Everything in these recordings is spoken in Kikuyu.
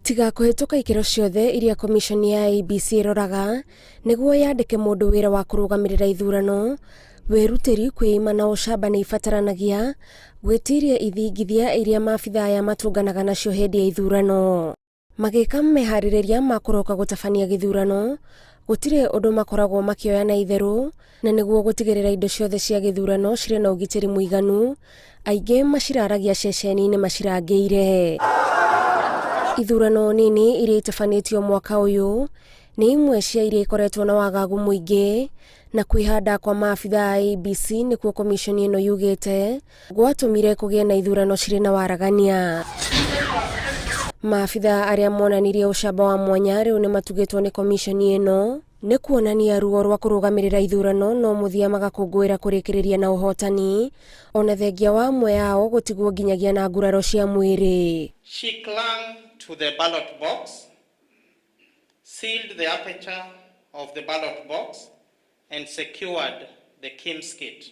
Tiga kũhĩtũka ikĩro ciothe iria komiconi ya IEBC ĩroraga nĩguo yandĩke mũndũ wĩra wa kũrũgamĩrĩra ithurano, wĩrutĩri, kwĩima na ũcamba nĩ ibataranagia gwĩtiria ithingithia iria maabitha aya matũnganaga nacio hĩndĩ ya ithurano. Magĩka meharĩrĩria ma kũroka gũtabania gĩthurano, gũtirĩ ũndũ makoragwo makĩoya na itherũ, na nĩguo gũtigĩrĩra indo ciothe cia gĩthurano cirĩ na ũgitĩri mũiganu, aingĩ maciraragia ceceni-inĩ macirangĩire. Ithurano nini iria itabanĩtio mwaka ũyũ nĩ imwe cia iria ikoretwo na wagagu mũingĩ, na kwĩhanda kwa maabitha a IEBC nĩkuo komiconi ĩno yugĩte gwatũmire kũgĩe na ithurano cirĩ na waragania. Maabitha arĩa monanirie ũcamba wa mwanya rĩu nĩ matugĩtwo nĩ komiconi ĩno nĩ kuonania ruo rwa kũrũgamĩrĩra ithurano no mũthia magakũngũĩra kũrĩkĩrĩria na ũhotani ona thengia wa amwe ao gũtigwo nginyagia na nguraro cia mwĩrĩ. She clung to the ballot box, sealed the aperture of the ballot box and secured the KIMS kit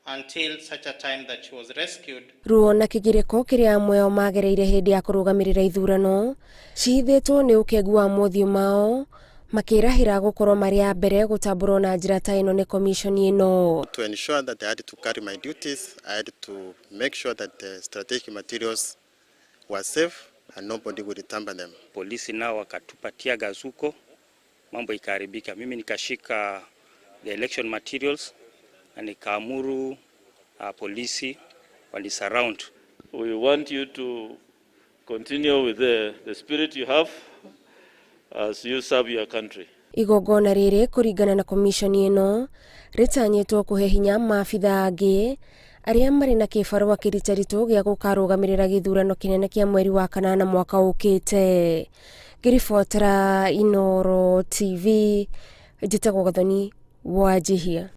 until such a time that she was rescued. Ruo na kĩgirĩko kĩrĩa amwe ao magereire hĩndĩ ya kũrũgamĩrĩra ithurano cihithĩtwo nĩ ũkengu wa mothiũ mao makĩrahĩra gũkorwo marĩ a mbere gũtambũrwo na njĩra ta ĩno nĩ komiconi ĩno. To ensure that I had to carry my duties, I had to make sure that the strategic materials were safe and nobody would tamper them. Polisi nao wakatupatia gas huko, mambo ikaharibika. Mimi nikashika the election materials na nikaamuru polisi wali surround. We want you to continue with the spirit you have as you serve your country. Igongona rĩrĩ kũringana na komiconi ĩno rĩtanyĩtwo kũhe hinya maabitha angĩ arĩa marĩ na kĩbarũa kĩritaritũ gĩa gũkarũgamĩrĩra gĩthurano kĩnene kĩa mweri wa kanana mwaka ũkĩte. Ngĩribotera Inooro TV, njĩtagwo Gathoni Wanjihia.